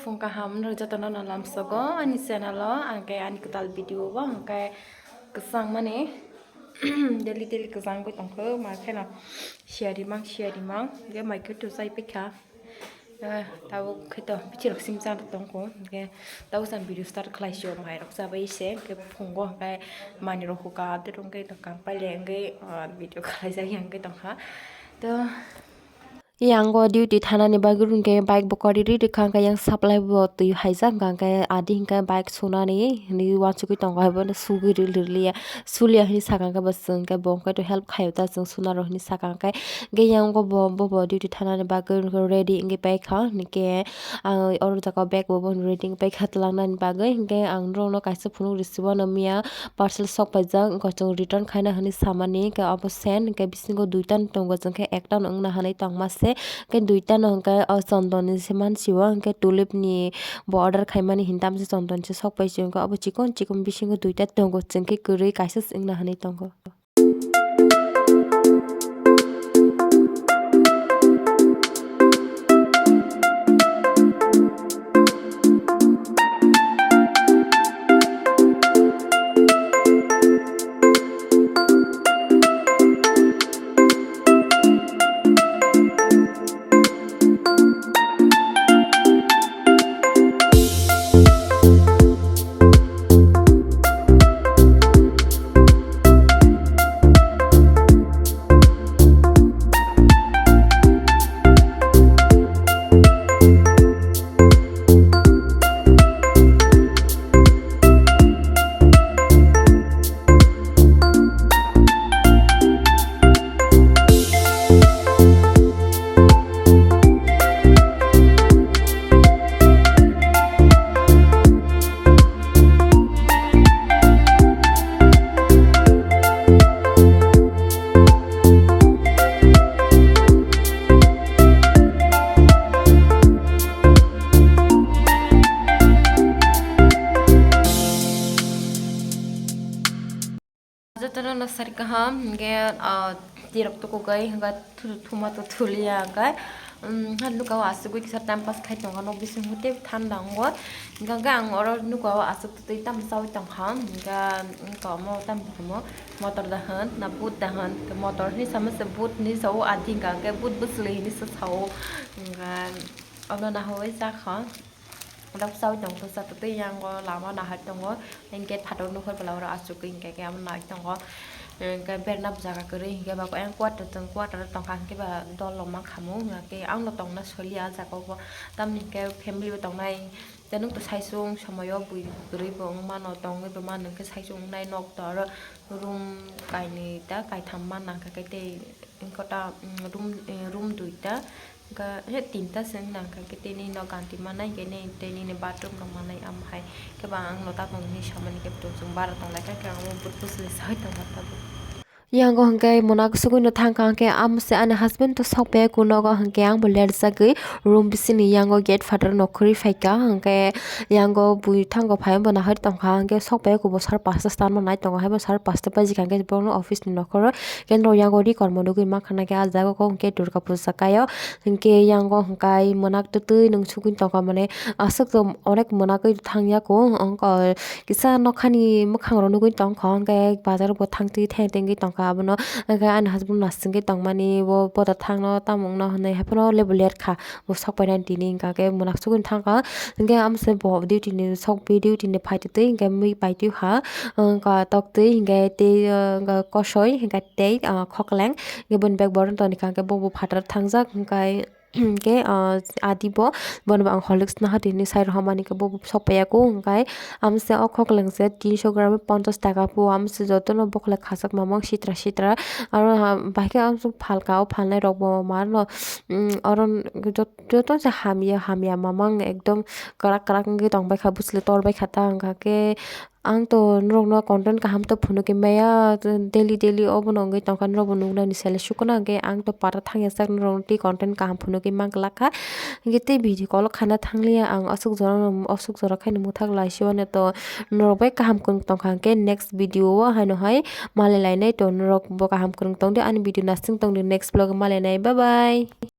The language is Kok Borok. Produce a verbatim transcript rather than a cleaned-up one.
Phung kaham nw jotono no lamsogo ani channel o, hwnkhe ani kwtal video bo hwnkhe kwchang mani daily daily kwchangwi tongkho, ma kheno siyari mang siyari mang hwnkhe mai khe to chai paikha. Eh, tabuk khe to bichirok simi cha tongkho, hwnkhe tabuk chwng video start khlai sio, mairok chabai se hwnkhe phungo hwnkhe manwirok huka tei hwnkhe to kam paile hwnkhe, ah, video khlaijak ya hwnkhe tongkha. To Yang o duty thanani bagwi hwnkhe bike bo kori ri rikha, hwnkhe yang supply bo twi haijak, hwnkhe adi hwnkhe bike sunani hinwi uansugwi tongo, haibo sugwi ri riliya, suliya hinwi saka hwnkhe bo chwng hwnkhe bo hwnkhe to help khaio ta chwng sunaro hinwi saka hwnkhe. Hwnkhe yang o bo, bo bo duty thanani bagwi hwnkhe ready wngwi paikha, hwnkhe ang oro jaga o bag bo bono ready wngwi paikha twlangnani bagwi, hwnkhe ang norokno kaisa phunuk risibo no miya parcel sok paijak, wngkha chwng return khaina hinwi samani, hwnkhe obo sen, hwnkhe bisingo duita no tongo, chwng khe ekta no wngna hinwi tongma se, hwnkhe duita no hwnkhe o chondon ni se mansi o, hwnkhe tulip ni bo order khaimani hinwi tamse chondon se sok pai se, hwnkhe obo chikon chikon bisingo duita tongo, chwng khe kwrwi kaisa se wngna hinwi tongo. Jotono no sari kaham, hwnkhe, ah, tirok tukugai, hwnkhe thu-, thuma to thuliya, hwnkhe, um, ha nuka o asugwi kisa time pass khai tongo, nok bisingo tei thanda wngo. Hwnkhe ang oro nuka o asuk twi tamo chaui tongkha, hwnkhe, wngkha omo tamo tamo motor da hwn, na boot da hwn, motor hinwi sama se boot hinwi sa o, adi hwnkha hwnkhe boot bwswlwi hinwi se sa o, hwnkhe omo nahowui chakha. Rok chaui tong khe cha twi yango lama nahar tongo, gate phataro nokhe bwla oro achukgwi hwnkhe khe amo nai tongo. Hwnkhe berna bo jaga kwrwi hwnkhe ba ayang quarter tong quarter tongkha hwnkhe ba dol rok mankha mung hwnkhe ang no tongna soli ah jaga o bo tamni hwnkhe family bo tongnai tei nwng to saichung somoi o bui kwrwi bo wng mano tongwi bo mano hwnkhe saichung wngnai nok to aro room kainwi ta kaitham manna hwnkhe tei. Wngkha ta, mm, room, eh, room duita, wngkha, he, tinta se wngna hwnkha khe, tei nini no ganti manai, hwnkhe nini, tei nini bathroom rok manai, amo hai khe ba ang no ta tongmani samani khe bo chwng bara tong lai kha, khe ang bo bwswlwi saui tong kha tabuk. Yango hwnkhe mwnak sugui no thang kha, hwnkhe amo se ani husband to sok paiya khe nogo, hwnkhe ang bo lerjagwi room bisini yango gate phataro no khurui phaikha, hwnkhe yango bui thango phai bo nahar tongkha, hwnkhe sok paiya khe bo sar pasta start no nai tongo, hai bo sar pasta baji kha, hwnkhe borokno office ni nokhoro. Kendro yango ri kormo nugui mankha na khe ah jaga o hwnkhe Durga puja kai o, hwnkhe yango hwnkhe mwnak twtwi nwng sugui tongkha mane aswk to onek mwnakgwi thangya kung, wngkha kisa nokhani mwkhang rok nugui tongkha, hwnkhe bazar bo thangtwi thang tengwi tongkha abono, hwnkhe ani husband nasingwi tongmani bo poda thangno tamo wngno hwnwi haiphano lebu lerkha. Bo sok painani tini hwnkha khe mwnak sugui thangkha. Hwnkhe amse bo duty ni sok bi duty ni phai twi hwnkhe mui pai twi ha. Wngkha tok twi hwnkhe tei, wngkha kosoi hwnkhe tei, ah, khokleng. Hwnkhe boni bag borok toni hwnkha khe bo bo phatar thangjak hwnkhe, hwnkhe, ah, adi bo bono bo ang horlicks naha tini side rok hamani khe bo bo sok paiya kung hwnkhe. Amse o khokleng se tinso gram ponchas taka po amse jotono bokholai khachak mamang sitra sitra. Aro ha bahai khe amse phalka o phalnai rok bo ma no, mm, oro jot-, joto se hamya hamya mamang ekdom kwrak kwrak wngwi tongbaikha bwswlwi torbaikha ta hwnkha khe ang to norokno content kaham to phunugwi maya daily daily obono wngwi tongkha norokbo nuknani sele sukuna hwnkhe ang to para thangyajak norokno tei content kaham phunugwi manglakha hwnkhe tei video call o khaina thangliya ang aswk jora aswk jora khaino mwthak laisio to norok bai kaham kwrwng tongkha hwnkhe next video o haino hai malai lainai to norok bo kaham kwrwng tongdi ani video nasing tongdi next vlog o malai nai bye bye.